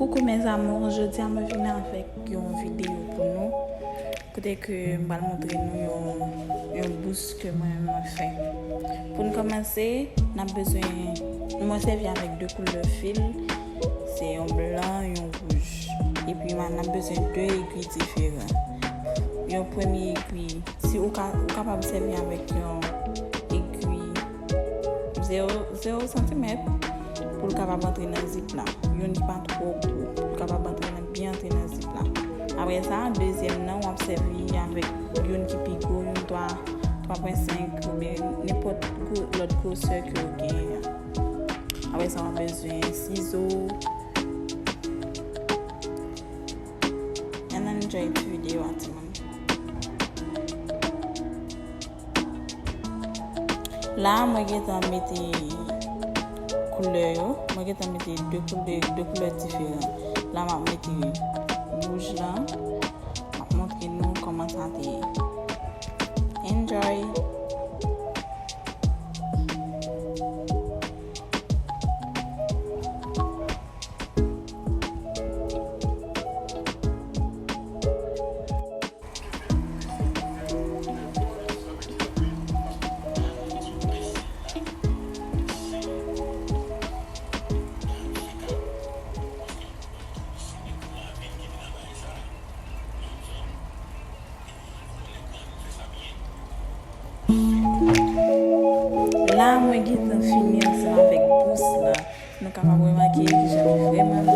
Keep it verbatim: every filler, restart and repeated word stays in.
Coucou mes amours, jodi a mwen vin avèk yon videyo pou nou, kote ke m pral montre nou yon, yon bous ke mwen, mwen fè. Pou n kòmanse, n ap bezwen, mwen sèvi avèk de koulè fil, se yon blan, yon wouj. Epi n ap bezwen de egwi diferan. Yon premye egwi, si ou ka, ou kapab sèvi avèk yon egwi zewo, zewo santimèt pou l kapab antre nan zip la. Youn ki pa twò gwo, pou l kapab antre nan, byen antre nan zip la. Apre sa, dezyèm nan, w ap sèvi avèk youn ki pi gwo, youn twa, twa pwen senk, oubyen nenpòt gwo, lòt gwosè ke w genyen an. Apre sa, w ap bezwen sizo. And enjoy the video, timoun. La, mwen gentan mete koulè yo. Mwen gentan mete de koulè, de koulè diferan. La, m ap mete wouj lan. M ap montre nou kòman sa te ye. Enjoy! La, mwen gentan fini ansanm avèk bous la. Nou kapab remake kijan li vrèman